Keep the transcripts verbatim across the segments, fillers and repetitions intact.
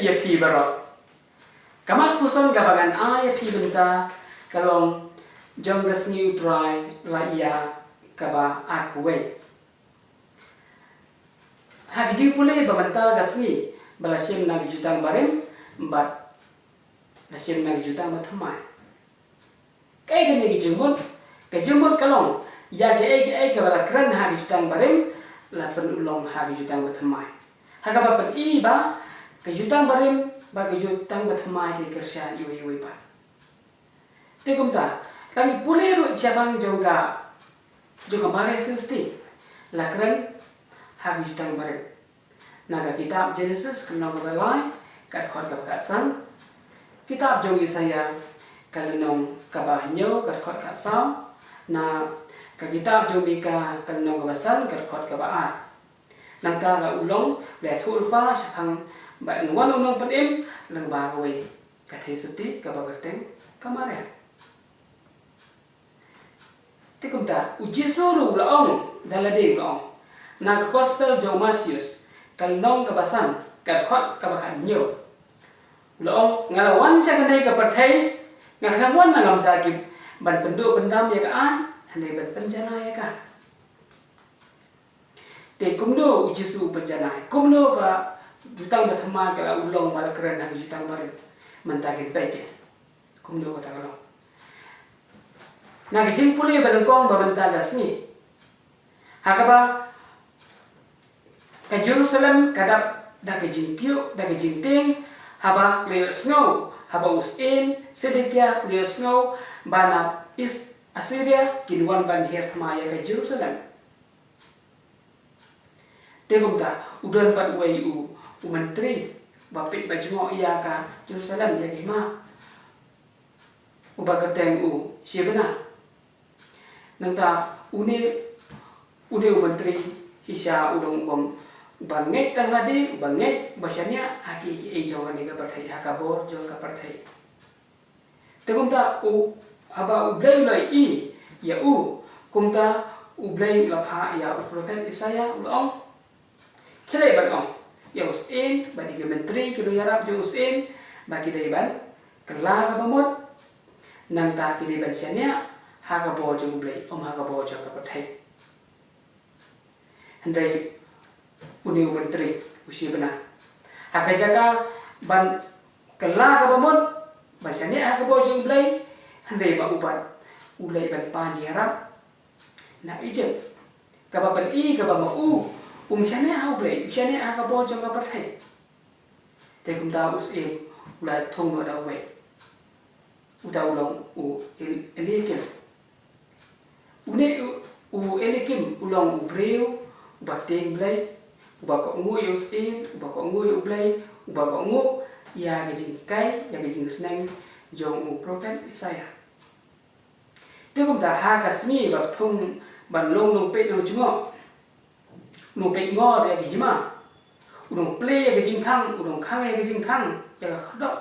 Ïa phi baroh. Ka mat puson kaba ngan ai ïa phi mynta ka long jong ka sngi U Trai la ïa kaba arphew wei. Ha ka jingpule ba mynta ka sngi ba la shim na ka jutang barim bad la shim na ka jutang bathymmai. Kaei kane ka jingmut? Ka jingmut ka long ïa kaei kaei kaba la kren ha ka jutang barim la pynurlong ha ka jutang bathymmai. Ha kaba pyni ba ka jutang barim bad ka jutang bathymmai ki kyrshan iwei iwei pat. Te kumta, la ngi pule ruh shaphang jong ka, jong ka Maria Theisotti la kren ha ka jutang barim. Na ka kitab Genesis ka lynnong kaba lai, ka dkhot kaba khatsan. Kitab jong Isaïah ka lynnong kaba hynñiew ka dkhot khatsaw. Na ka kitab jong Mika ka lynnong kaba san ka dkhot kaba ar. Nangta la u long la ïathuh lypa shaphang ba yn wan u nongpynim lyngba kawei ka Theisotti kaba kyrteng ka Maria. Te kumta, u Jisu ruh u la ong, da lade u la ong. Na ka gospel jong u Mathaios, ka lynnong kaba san, ka dkhot kaba khathynñiew. U la ong, nga la wan sha kane ka pyrthei, nga khlem wan na ka bynta ki ban pynduh pyndam ïa ka aiñ, hynrei ban pynjanai ïa ka. Te kumno u Jisu u pynjanai, kumno ka jutang bathymmai ka la urlong ba la kren ha ka jutang barim. Mynta ngin peit. Kumno kata ka long. Na ka jingpule ba nyngkong ba mynta ka sngi. Ha kaba ka Jerusalem ka dap da ka jingkiew, da ka jingtieng, haba la ïohsngew, haba u syiem Sedekia la ïohsngew ba na Is-, Assyria kin wan ban hiar thma ïa ka Jerusalem. Te kumta, u don pat uwei u, u myntri, ba peit ba jngoh ïa ka Jerusalem ïa ka hima. Uba kyrteng u Shebna. Nangta, une, une u myntri, shisha u long u bym, uba ngeit tang lade, uba ngeit, uba shaniah, ha ki, ki ei jong kane ka pyrthei, ha ka bor jong ka pyrthei. Te kumta u, haba U Blei u la ïohi ïa u, kumta U Blei u la phah ïa u prophet Isaïah u la ong. Khie leit ban ong ïa u syiem, bad ïa ki myntri ki nongïarap jong u syiem, ba ki dei ban kylla kaba mut, nangta ki dei ban shaniah ha ka bor jong U Blei, ym ha ka bor jong ka pyrthei. Hynrei une u myntri, u Shebna. Ha ka jaka ban kylla kaba mut, ban shaniah ha ka bor jong U Blei, hynrei ma u pat u leit ban pan jingïarap na Egypt. Kaba pyni kaba ma u, um shaniah ha U Blei, u shaniah ha ka bor jong ka pyrthei. Te kumta u syiem, u la thung noh da uwei. Uta u long u El-, Eliakim. Une u, u Eliakim u long u briew, uba tieng Blei, uba kohnguh ïa u syiem, uba kohnguh ïa U Blei, uba kohnguh ïa ka jinghikai, ïa ka jingsneng jong u prophet Isaïah. Te kumta ha ka sngi ba thung ban long nongpeit nongjngoh. U nongpeit ngor ïa ka hima. U nongplie ïa ka jingkhang, u nongkhang ïa ka jingkhang, ïa ka khyrdop.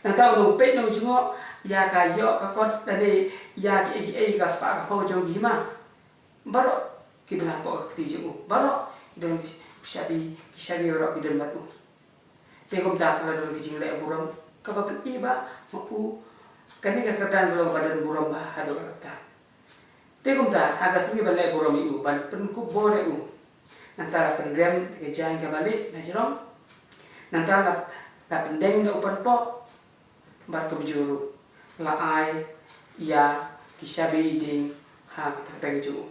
Nangta u nongpeit nongjngoh, ïa ka ïoh ka kot lane, ïa kiei kiei ka spah ka phew jong ka hima. Baroh, ki don hapoh ka kti jong u. Baroh, ki don ki shabi, ki shabi baroh ki don bad u. Te kumta ka la don ka jingleh burom, kaba pyni ba, ma u, kane ka kyrdan ka long kaba don burom bha haduh katta. Te kumta, ha ka sngi ban leh burom ïa u, ban pynkup bor ïa u. Nangta la pynrem da ka jaiñ kaba lieh na jrong. Nangta la, la pyndeng da u panpoh. Bad kumjuh ruh, la ai ïa ki shabi dieng ha ka tyrpeng jong u.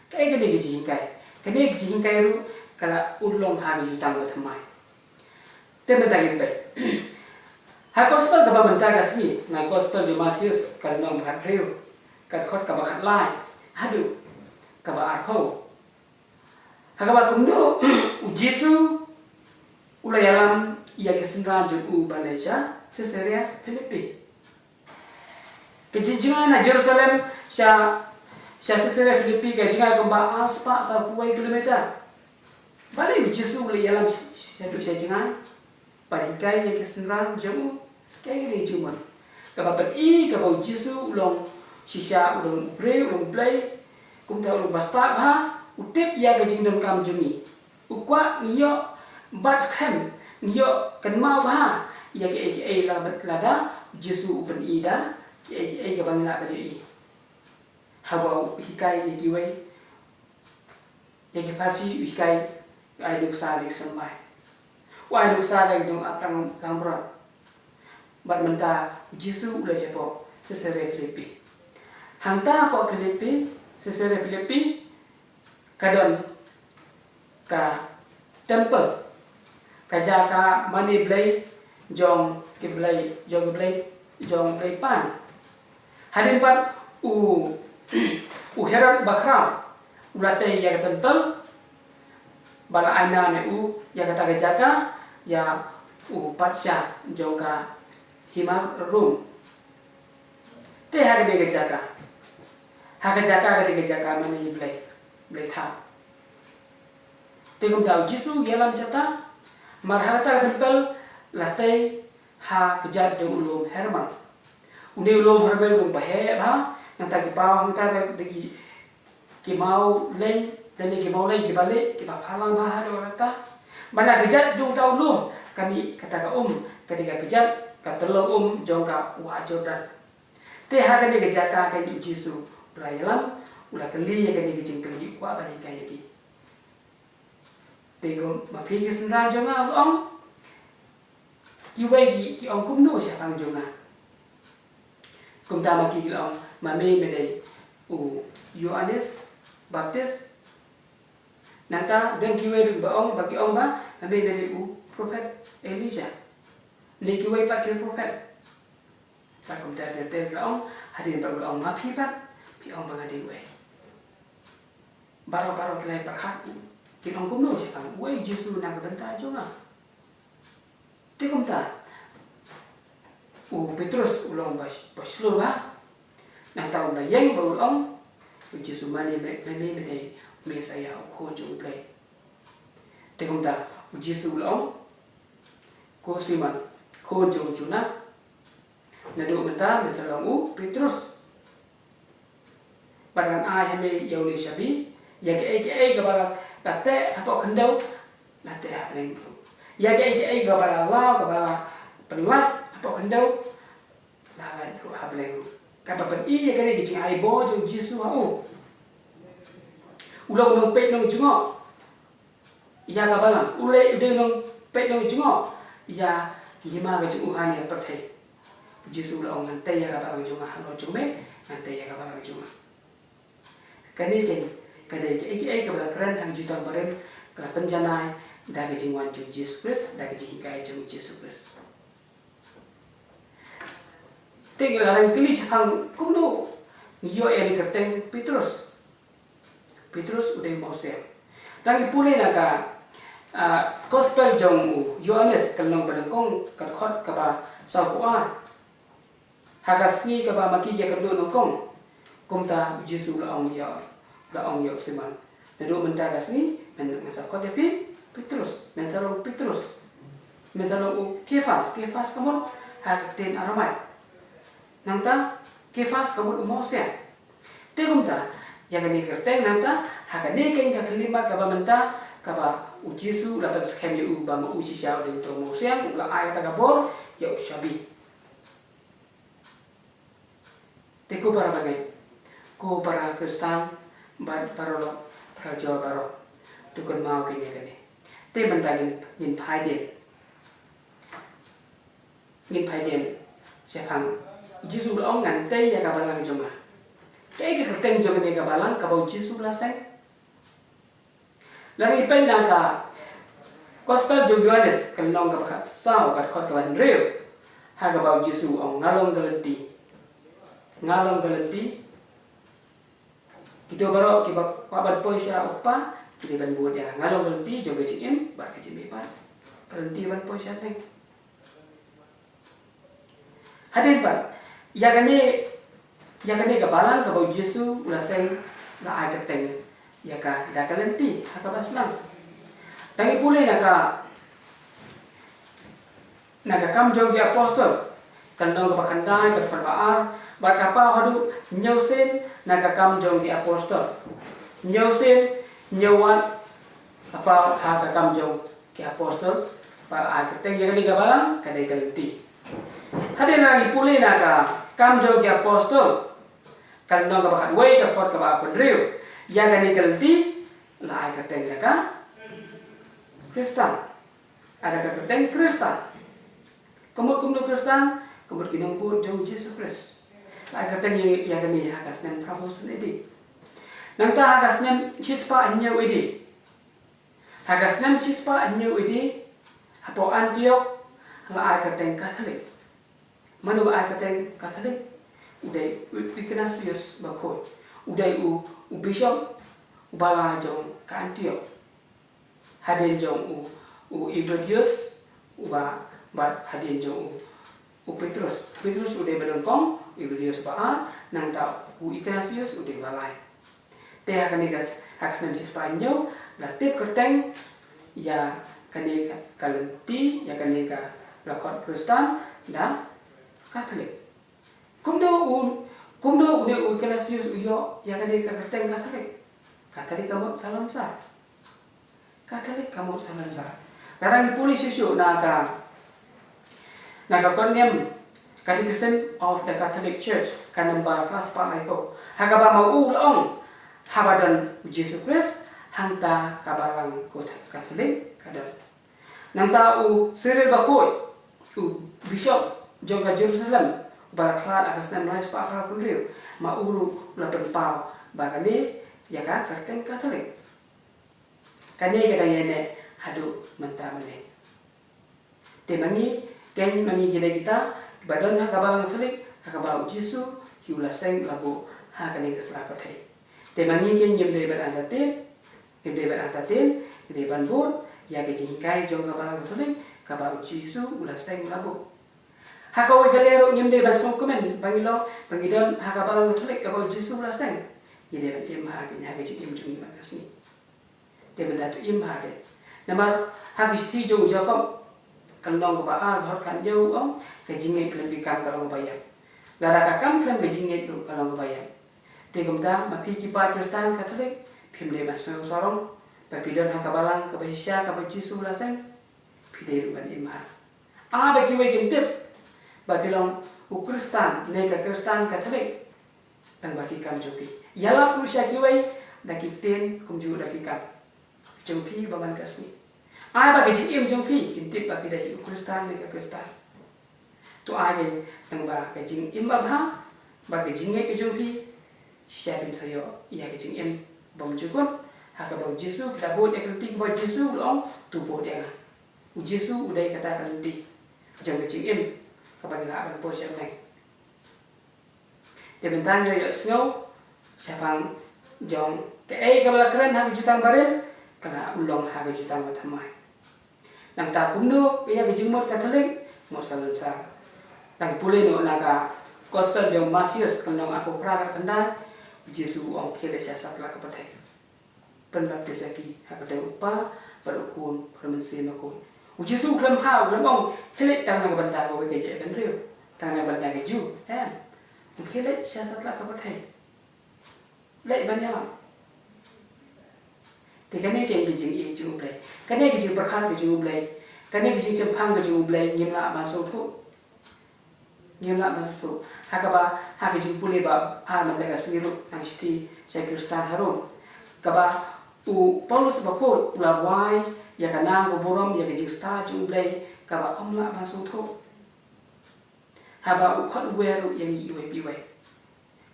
Kaei kane ka jinghikai? Kane ka jinghikai ruh ka la urlong ha ka jutang bathymmai. Te mynta ngin peit. Ha gospel kaba mynta ka sngi, na gospel jong u Mathaios ka lynnong ba khathynriew, ka dkhot kaba khatlai haduh kaba arphew. Ha kaba kumno u Jisu u la ïalam ïa ki synran jong u ban leit sha Caesarea Philippi. Ka jingjngai na Jerusalem sha, sha Caesarea Philippi ka jingjngai kumba arspah sawphew wei kilometer. Balei u Jisu u la ïalam sha, sha, sha jngai? Ban hikai ïa ki synran jong u, kaei ka dei jingmut. Kaba pyni kaba u Jisu u long shisha u long u briew, u long Blei, kumta u long ba spah bha, u tip ïa ka jingdonkam jong ngi. U kwah ngi ïoh bad skhem Ngi ïoh kynmaw bha ïa kiei kiei la-, lada u Jisu u pyni da kiei kiei kaba ngi lah ban ïohi. Haba u hikai ïa kiwei, ïa ki Pharisi u hikai, u ai nuksa da ki symbai, u ai nuksa da ki dong ap lang, langbrot. Bad mynta u Jisu u leit shapoh Caesarea Philippi. Hangta hapoh Philippi, Caesarea Philippi, ka don ka temple, ka jaka mane blei jong ki blei, jong ki blei, jong blei pan. Hadien pat u, u Herod Bakhraw u la tei ïa ka temple, ba la ai nam ïa u, ïa kata ka jaka, ïa u patsha jong ka hima Rom. Te ha kane ka jaka, ha ka jaka, kane ka jaka mane blei, blei thaw. Te kumta u Jisu u ïalam shata, mar ha kata ka temple la tei ha kjat jong u lum Hermon. Une u lum Hermon u long ba heh bha, nangta ki paw hangta da, da ki, ki mawleiñ, da ki mawleiñ kiba lieh, kiba phalang bha haduh katta. Bad na kjat jong uta u lum ka mih kata ka um, ka dei ka kjat, ka tyllong um jong ka wah Jordan. Te ha kane ka jaka kein u Jisu u la ïalam, u la kylli ïa kane ka jingkylli, u kwah ban hikai ïa ki. Te kum ma phi ki synran jong nga, u la ong, kiwei ki, ki ong kumno shaphang jong nga? Kumta ma ki ki la ong, ma me me dei u Ïoannis Baptis. Nangta don kiwei ruh ba ong, ba ki ong ba ma me me dei u prophet Elijah, ne kiwei pat ki prophet. Bad kumta te, te la ong, hadien ba u la ong ma phi pat, phi ong ba nga dei uei? Baroh baroh ki la ïa pyrkhat, ki la ong kumno shaphang uei u Jisu na ka bynta jong nga. Te kumta u Petrus u long ba, ba shlur bha. Nangta u la ïeng bad u la ong, u Jisu, mane me, me, me, me dei u Messaïah, u Khun jong U Blei. Te kumta u Jisu u la ong, ko Simon, khun jong u Jonah, naduh mynta men sa long u Petrus. Bad ngan ai ha me ïa une u shabi, ïa kiei kiei kaba la, la teh hapoh khyndew, la teh ha bneng ruh. Ïa kiei kiei kaba la law, kaba la pynlait hapoh khyndew, la lait ruh ha bneng ruh. Kaba pyni ïa kane ka jingai bor jong u Jisu ha u. U long u nongpeit nongjngoh ïa ka balang, u leh, u dei u nongpeit nongjngoh ïa ki hima ka jong u ha ine i pyrthei. U Jisu u la ong, ngan tei ïa ka balang jong nga halor jong me, ngan tei ïa ka balang jong nga. Kane kein ka dei kaei kaei kaba la kren ha ka jutang barim, ka la pynjanai da ka jingwan jong u Jisu Khrist, da ka jinghikai jong u Jisu Khrist. Te ngi la dang kylli shaphang kumno ngi ïoh ïa kane ka kyrteng Petrus. Petrus u dei u mawsiang. Tang ngi pule na ka, ah, gospel jong u Ïoannis ka lynnong ba nyngkong ka dkhot kaba sawphew ar. Ha ka sngi kaba ma ki ïakynduh nyngkong, kumta u Jisu u la ong ïa, u la ong ïa u Simon, naduh mynta ka sngi, men, ngan sa khot ïa phi Petrus, men sa long Petrus, men sa long u Kephas, Kephas ka mut ha ka ktien Aramai. Nangta Kephas ka mut u mawsiang. Te kumta ïa kane ka kyrteng nangta ha kane kein ka khyllipmat kaba mynta kaba u Jisu u la pynskhem ïa u ba ma u shisha u dei uto u mawsiang, u la ai kata ka bor ïa u shabi. Te ko para bangeit, ko para Khristan bad paralok parajor baroh, to kynmaw kein ïa kane. Te mynta ngin, ngin phai dien. Ngin phai dien shaphang, u Jisu u la ong, ngan tei ïa ka balang jong nga. Kaei ka kyrteng jong kane ka balang kaba u Jisu u la seng? Lada ngi peit na ka gospel jong u Ïoannis ka lynnong kaba khatsaw ka dkhot kaba hynriew, ha kaba u Jisu u ong, nga long ka lynti. Nga long ka lynti. Kito baroh kiba kwah ban poi sha u Kpa ki dei ban bud ïa nga. Nga long ka lynti jong ka jingim bad ka jingmihpat. Ka lynti ban poi sha bneng. Hadien pat ïa kane, ïa kane ka balang kaba u Jisu u la seng, la ai kyrteng ïa ka da ka lynti ha kaba sdang. Tang ngi pule na ka, na ka Kam jong ki Apostol ka lynnong kaba khyndai ka dkhot ba ar bad ka paw haduh hynñiew sien na ka Kam jong ki Apostol. Hynñiew sien, hynñiew wat ka paw ha ka Kam jong ki Apostol. Ba la ai kyrteng ïa kane ka balang, kane ka lynti. Hadien la ngi pule na ka Kam Jong ki Apostol, ka lynnong kaba khatwei, ka dkhot kaba arphew hynriew. Ïa kane ka lynti, la ai kyrteng ïa ka Khristan. Ai da ka kyrteng Khristan. Ka mut kumno Khristan? Ka mut ki nongbud jong u Jisu Khrist. La ai kyrteng ïa, ïa kane ha ka snem phra phew san A D. Nangta ha ka snem shispah hynñiew A D. Ha ka snem shispah hynñiew A D, hapoh Antioch, la ai kyrteng Katholik. Mano ba ai kyrteng Katholik? U dei u Ignatius Bakhuid. U dei u, u bishop, u ba la jong ka Antioch. Hadien jong u, u Euodius, uba, bad hadien jong u, u Petrus. Petrus u dei ba nyngkong, u Euodius ba ar, nangta u Ignatius u dei ba lai. Te ha kane ka s-, ha ka snem shispah hynñiew, la tip kyrteng ïa kane ka, ka lynti, ïa kane ka dkhot Khristan, da Katholik. Kumno u, kumno u dei u Ignatius u ïoh ïa kane ka kyrteng Katholik? Katholik ka mut salonsar. Katholik ka mut salonsar. Lada ngi pule shuh shuh na ka, na ka kot niam Catechism of the Catholic Church, ka number phra spah laiphew. Ha kaba ma u la ong, haba don u Jisu Khrist, hangta ka balang Katholik ka don. Nangta u Cyril Bakhuid, u bishop jong ka Jerusalem, uba la khlad ha ka snem lai spah phra phew hynriew, ma u ruh u la pynpaw ba kane ïa ka kyrteng Katholik. Kane ka dang ïaineh haduh mynta mynne. Te ma ngi, kein ma ngi ki dei kita kiba don ha ka balang Katholik, ha kaba u Jisu hi u la seng la buh ha kane ka sla pyrthei. Te ma ngi kein ngim dei ban entertain, ngim dei ban entertain, ngi dei ban bud ïa ka jinghikai jong ka balang Katholik kaba u Jisu u la seng la buh. Ha kawei ka lyer ruh ngim dei ban sngewkmen ba ngi long, ba ngi don ha ka balang Katholik kaba u Jisu u la seng. Ngi dei ban im ha ka, ha ka jingim jong ngi man ka sngi. Te mynta to im ha ka. Namar ha ka shithi jong u Jakob, ka lynnong kaba ar, ka dkhot khathynñiew u ong, ka jingngeit khlem ki kam ka long kaba ïap. Lada ka kam khlem ka jingngeit ruh ka long kaba ïap. Te kumta ma phi ki paid Khristan Katholik, phim dei ban sngew sarong ba phi don ha ka balang kaba shisha kaba u Jisu u la seng. Phi dei ruh ban im ha. Ai ba kiwei kin tip ba phi long u Khristan ne ka Khristan Katholik. Tang ba ki kam jong phi. Ïalap ruh sha kiwei da ki ktien kumjuh da ki kam jong phi ba man ka sngi. Ai ba ka jingim jong phi kin tip ba phi dei u Khristan ne ka Khristan. To ai kein tang ba ka jingim ba bha bad ka jingngeit ka jong phi. Shisha phin sa ïoh ïa ka jingim bymjukut ha kaba u Jisu, phi la bud ïa ka lynti kaba u Jisu u la ong, to bud ïa nga. U Jisu u dei kata ka lynti jong ka jingim kaba ngi lah ban poi sha bneng. Te mynta ngi la ïohsngew shaphang jong kaei kaba la kren ha ka Jutang Barim, ka la long ha ka Jutang Bathymmai. Nangta kumno ïa ka jingmut Katholik, mut salonsar. Nang pule noh na ka Gospel jong u Mathaios, ka lynnong arphew phra, ka dkhot khyndai, u Jisu u ong, khie leit sha satlak ka pyrthei. Pynbaptis ïa ki ha ka kyrteng u Kpa bad u Khun bad u Mynsiem Bakhuid. U Jisu u khlem phah, u khlem ong, khie leit tang na ka bynta kawei ka jaitbynriew, tang na ka bynta ki Jiw. Em. Khie leit sha satlak ka pyrthei. Leit ban ïalam. Te kane ka jingïeit jong U Blei, kane ka jingpyrkhat ka jong U Blei, kane ka jingshemphang ka jong U Blei, ngim lah ban sngewthuh. Ngim lah ban sngewthuh. Ha kaba, ha ka jingpule ba ar mynta ka sngi ruh na ka shithi sha ki Khristan ha Rom, kaba u Paulus Bakhuid u la rwai ïa ka nam ka burom ïa ka jingstad jong U Blei kaba ym lah ban sngewthuh. Haba u khot u wer ruh ïa ngi iwei pa iwei.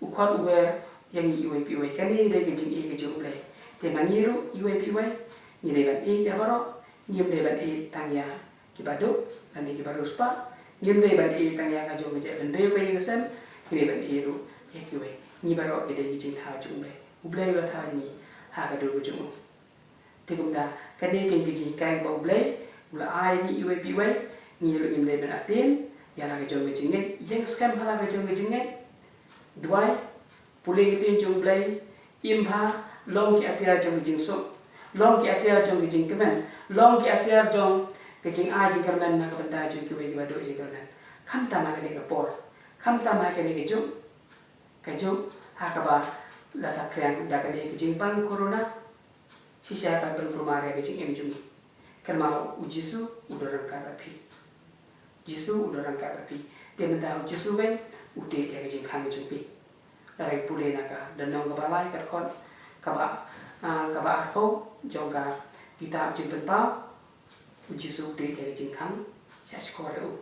U khot u wer ïa ngi iwei pa iwei. Kane dei ka jingïeit ka jong U Blei. Te ma ngi ruh iwei pa iwei, ngi dei ban ïeit ïa baroh, ngim dei ban ïeit tang ïa kiba duk lane kiba riewspah, ngim dei ban ïeit tang ïa ka jong ka jaitbynriew ka ïing ka sem, ngi dei ban ïeit ruh ïa kiwei. Ngi baroh ki dei ki jingthaw jong U Blei. U Blei u la thaw ïa ngi ha ka dur ka jong u. Te kumta, kane ka jinghikai ba U Blei u la ai ngi iwei pa iwei, ngi ruh ngim dei ban entertain ïa la ka jong ka jingngeit, ïeng skhem ha la ka jong ka jingngeit. Duwai, pule ka ktien jong U Blei, im bha, long ki atiar jong ka jingsuk, long ki atiar jong ka jingkmen, long ki atiar jong ka jingai jingkyrmen na ka bynta jong kiwei kiba duh jingkyrmen. Khamtam ha kane ka por, khamtam ha kane ka juk, ka juk ha kaba la saphriang da kane ka jingpang corona. Shisha ban pynkulmar ïa ka jingim jong ngi. Kynmaw u Jisu u don ryngkat bad phi. Jisu u don ryngkat bad phi. Te mynta u Jisu kan u tied ïa ka jingkhang ka jong phi. Lada pule na ka lynnong kaba lai ka dkhot kaba, ah, kaba arphew jong ka kitab Jingpynpaw. U Jisu u tied ïa ka jingkhang sha shkor ïa u.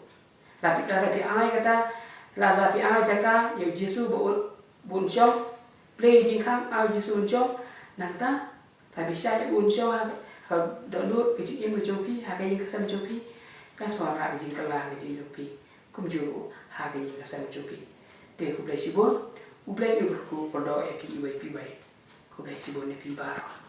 Lada phi, lada phi ai kata, lada phi ai jaka ïa u Jisu ba un, ba un shong, plie jingkhang, ai u Jisu un shong, nangta lada phi shah ïa u un shong ha ka dohnud ka jingim ka jong phi, ha ka ïing ka sem jong phi, kan sa wanrah ka jingkylla ha ka jingim jong phi, kumjuh ruh ha ka ïing ka sem jong phi. Te khublei shibun, U Blei un kyrkhu kyrdoh ïa phi iwei pa iwei. Khublei shibun ïa phi baroh.